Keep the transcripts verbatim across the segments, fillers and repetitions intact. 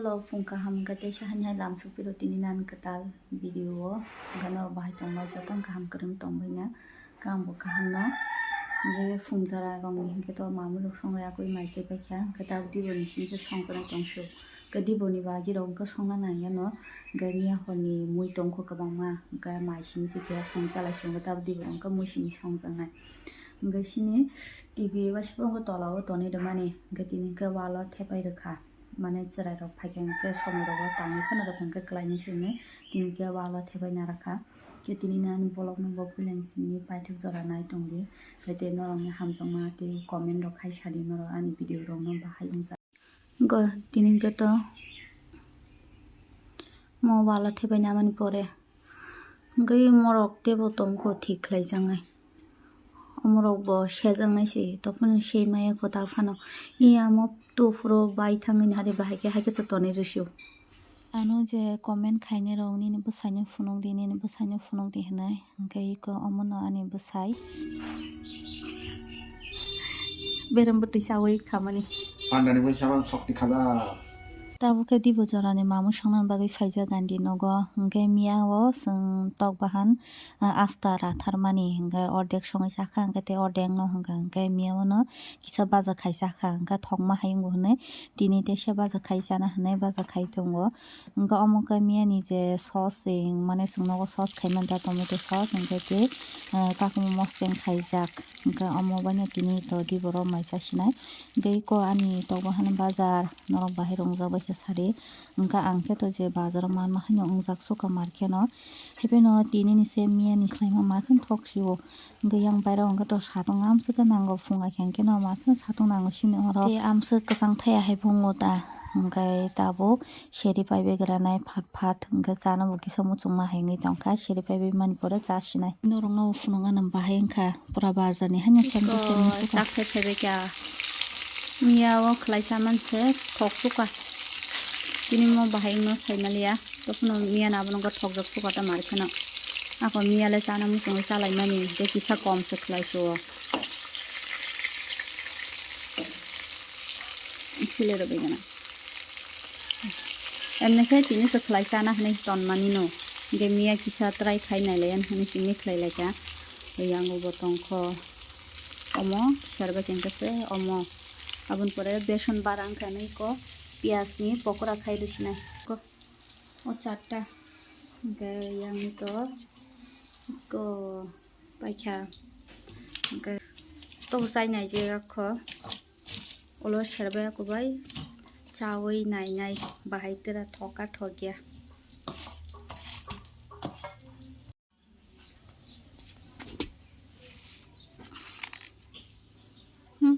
To phung kaham hwnkhe teisa haini hai lamsok phiro tini nan kwtal video o, hwnkhe norok bahai tongma jotono kaham kwrwng tongbaina, khe angbo kaham no. Hwnkhe phung jora rokni hwnkhe to mamui rok songwi akwi mai se paikha, hwnkhe tabuk dibo ni simi se songjaknai tongsu, hwnkhe dibo ni bagwi rok hwnkhe songna nangyano, hwnkhe miya horni mui tongkho kwbangma, hwnkhe mai simi se keha songchalai se, hwnkhe tabuk dibo rok hwnkhe mui simi songjaknai. Hwnkhe sini T V waisa phuru hwnkhe tola o tonwi rwmani, hwnkhe tini hwnkhe wall o thepai rwkha. Mane chwrairok phaikha hwnkhe somoi rogo tangwi phano rwkha hwnkhe kwlainai se hwnwi tini hwnkhe wall o thepai narwkha. Khe tini nani vlog no bo puila simi paithak jora nai tongdi. Khe tei norokni hamjakma tei comment rok khai sadi norok ani video rok no bahai wngjak. Go tini hwnkhe to mo wall o thepai namani pore. Hwnkhe morok teibo tongkho thik khlaijaknai. Omorok bo sejaknai se, tongphano sei maya kwtal phano. Iya mo tufuro bai thangwi nari bahai khe hai khe se tonwi rwsio. Ano je comment khainai rok nini bwsaino phunukdi, nini bwsaino phunukdi hinwi. Hwnkhe iko omono ani bwsai. Berem bwtwi chawi khamani. Pandani bai saman sokti khaja. Tabuk khe dibo jorani mamung songna bagwi phaijak Gandhi nogo. Hwnkhe miya o chwng tok bahan, ah, asta ratharmani, hwnkhe ordek songwi chakha, hwnkhe tei ordek no hwnkha, hwnkhe miya o no kisa baja khai chakha, hwnkhe thokma hai wngo hwnwi tini teisa baja khai chana hwnwi baja khai tongo. Hwnkhe omo khe miya ni je sos se, mane chwng nogo sos khai manta tomato sos, hwnkhe tei, ah, kakuma mosdeng khaijak, hwnkhe omo baino tini to dibo rok mai chasinai. Tei ko ani tok bahan bajar norok bahai rwngjak bai khe sari. Hwnkhe ang khe to je bazaro manma haino wngjak suka mar kheno. Haiphano tini ni se miya ni khlaima mar kheno thok sio. Hwnkhe yang bairok hwnkhe to satung amswk khe nango phung ai khe hwnkhe no mar kheno satung nango sini oro. Tei amswk kwchang thaya hai phungo ta. Hwnkhe tabuk seri paibe granai phat phat hwnkhe chana bo kisa muchungma hai wngwi tongkha. Seri paibe mani pore cha sinai. Norok no phunuk anw bahai wngkha. Pura bazar ni haino sem to sem wngkha. Chak sai phaibai kha. Miya o khlai sa man se thok suka. Tini mo bahai wngno sai maliya. Tokno miya na abono thokjak suka ta mar kheno. Ako miya le chana muchungwi chalai mani. Tei kisa kom se khlai su o. Sile rwbai gana. Emne khe tini se khlai chana hinwi tonmani no. Hwnkhe miya kisa try khai nailaiya hinwi simi khlai laikha. Yango bo tongkho omo serbai tongkhe se omo. Aboni pore beson bara wngkha hinwi ko piyaj ni pokora khai rwsinai. Ko o charta. Hwnkhe yang to ko paikha. Hwnkhe to chai nai je kho. Ulo serbai kubai chawi nainai bahai tera thoka thokya. Hmm.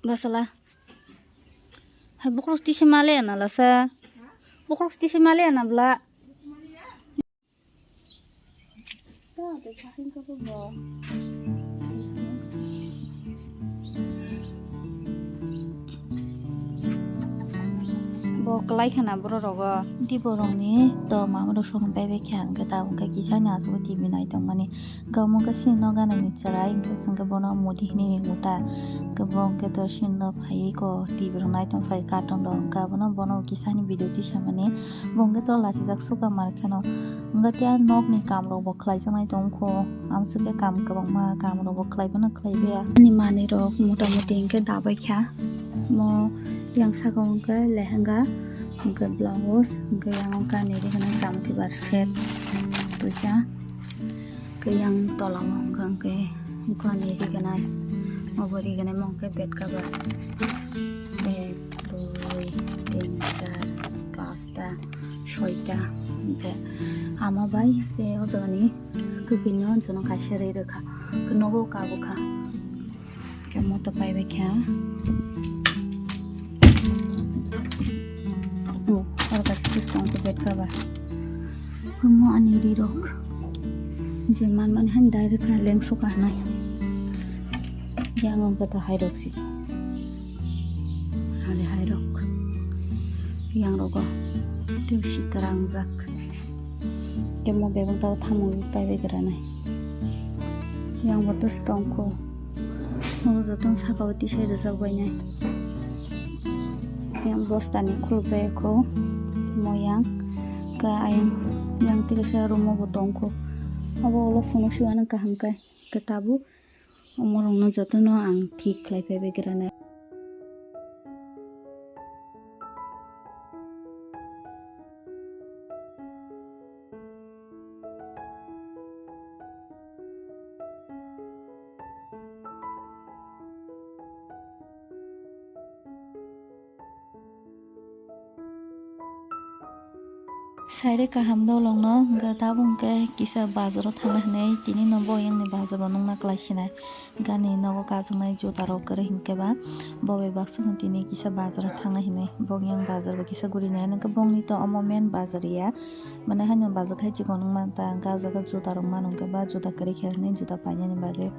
Basala. Hai bukrok tisi male na lasa. Bukrok tisi male na bla. Bo kwlai khana borok rogo. Di borok ni to mama rok song pai bai kha hwnkhe tabuk khe kisa ni aswk T V nai tong mani. Hwnkhe omo khe sini no gana ni chwrai hwnkhe chwng khe bono mudi hinwi ringo ta. Hwnkhe bo hwnkhe to sini no phaiwi ko T V rok nai tong phai carton rok hwnkhe abono bono kisa ni video tisa mani. Bo hwnkhe to lachijak suka mar kheno. Hwnkhe tei a nokni kam rok bo khlai jaknai tong kho. Amswk khe kam kwbangma kam rok bo khlai phano khlai baya. Ani manwi rok mota moti hwnkhe dabai kha. Mo yang saka o hwnkhe lehenga, hwnkhe blouse, hwnkhe yang o kanwi ri gana jamtwi bar set. Twi kha. Hwnkhe yang tola o hwnkhe, hwnkhe, hwnkhe ani ri gana, obo ri gana mo hwnkhe bed cover. Ek, dui, tin, char, pasta, soita. Hwnkhe ama bai tei o jaga ni kwpui no jono kaisa rwi rwkha. Hwnkhe nogo kabukha. Hwnkhe moto paibai kha. O, oro kaisa switch tong khe bed cover. Omo ani ri rok. Je man mani han direct kha lengsu ka nai. Yang ong khe to hai rok si. Ani hai rok. Yang rogo. Tei sita rangjak. Tei mo bebak tabo thamwi paibai gra nai. Yang bo to stong kho. Mo joto saka o tisai rwjak bai nai. Yang bostani khuluk jaya kho, mo yang ka ayang, yang tike sa room o bo tong kho. Abo ulo phone o siwano kaham kai, ka tabuk omorokno jotono ang thik khlai phaibai granai. Saire kaham dolongno hwnkhe tabuk hwnkhe kisa bazaro thangna hinwi tini no bo yang ni bazaro nungna kwlai sinai. Gani nogo kajaknai juta rok kwrwi hinkhe ba bo bai baksa no tini kisa bazaro thangna hinwi bo yang bazar bo kisa guri nai. Hwnkhe bongni to omo main bazar ya, mane haino bazar khai chikon wngma ta hwnkhe ah jaga juta rok mano hwnkhe ba juta kwrwi khe hinwi juta painani bagwi.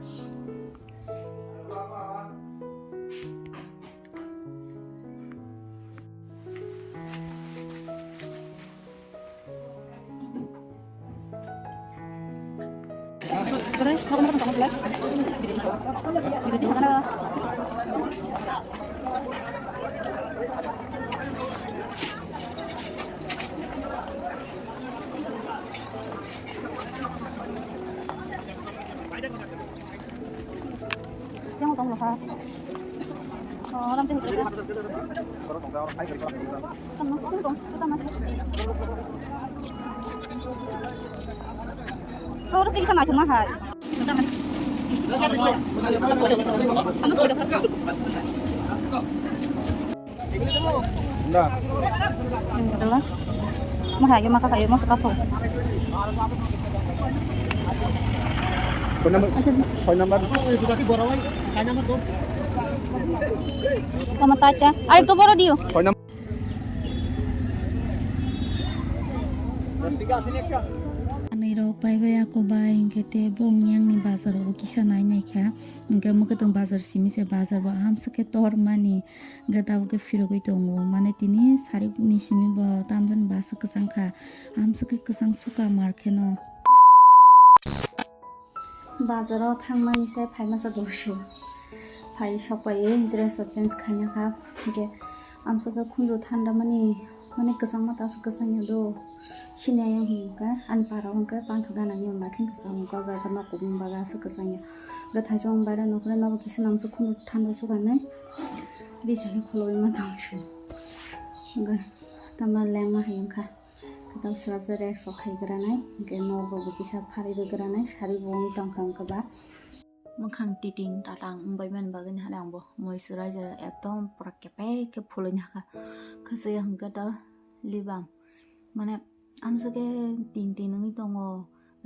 Mo hai ma ka kayo mo saka po. ছয় নম্বর। আচ্ছা। ছয় নম্বর। Tama tacha. Arekto boro diyo. ছয় নম্বর। Ani rok pai bai ako bai hingke te bong yang ni bazar o kisa nai nai kha. Hingke mwkhwtwng bazar simi se bazar bo aham se khe tor mani. Hingke tabuk khe phirogwi tongo. Mane tini sari ni simi bo tamjani basa kwchang kha. Amswkhe kwchang suka mar kheno. Bazaro thangmani se phaimasa dosu. Phai sokpaiwi dress o change khaina kha. Hingke amswkhe khunju thanda mani, mani kwchangma ta aswk kwchangya do. Sini ayang hwnkhe ani para hwnkhe panthok ganani hwnba khe kwchang hwnkhe o jaga nok kubun baga aswk kwchangya. Hwnkhe thaichung baira nokre nobo kisa namswk khunju thanda sukanai. Risa khe khulogwi ma tongsu. Hwnkhe tama lengma hai wngkha. Kwtal swrapjak rek sok khai granai, hingke nogo bo kisa pharwi rw granai, sari bo wngwi tongkha wngkha ba. Mwkhang titing tatang wngbai mani bagwi ni hwnwi ang bo moisturizer ekdom pura kepek khe phulwi nahkha. Khasiya hwnkhe ta lip balm, mane amswkhe ting ting wngwi tongo,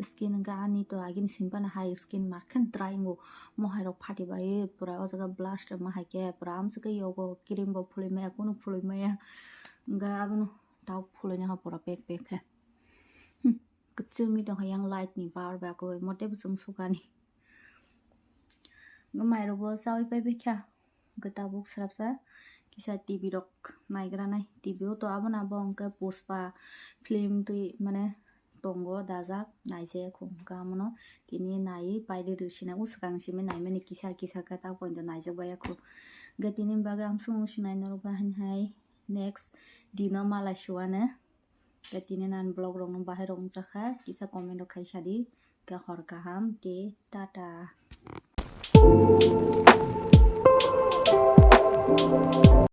skin hwnkhe ani to agini simi phano hai skin markhe dry wngo, mohai rok phati bai pura o jaga blast wngma hai khe pura amswkhe yogo cream bo phulwi maya, kunu phulwi maya, hwnkhe abono. Tau phulwi nangkha pura pek pek khe. Hmm, kwchwngwi tongkha yang light ni power bai kwbwi mote bwswng sukani. Hwnkhe mairokbo chaui paibai kha. Hwnkhe tabuk swrapsa kisa T V rok naigra nai. T V o to abono abo hwnkhe Pushpa film twi mane tongo dajak, naijak hwnkhe amono tini naiwi paide rwsina o swkang simi naimani kisa kisa khe ta poito naijak baiya khu. Hwnkhe tini bagwi ang swngmung swngwi nai norok bahai hai. Next dino malai suwano. Tei tini nan vlog rokno bahai rok wngjakha, kisa comment rok khai sadi. Khe hor kaham, tei tata.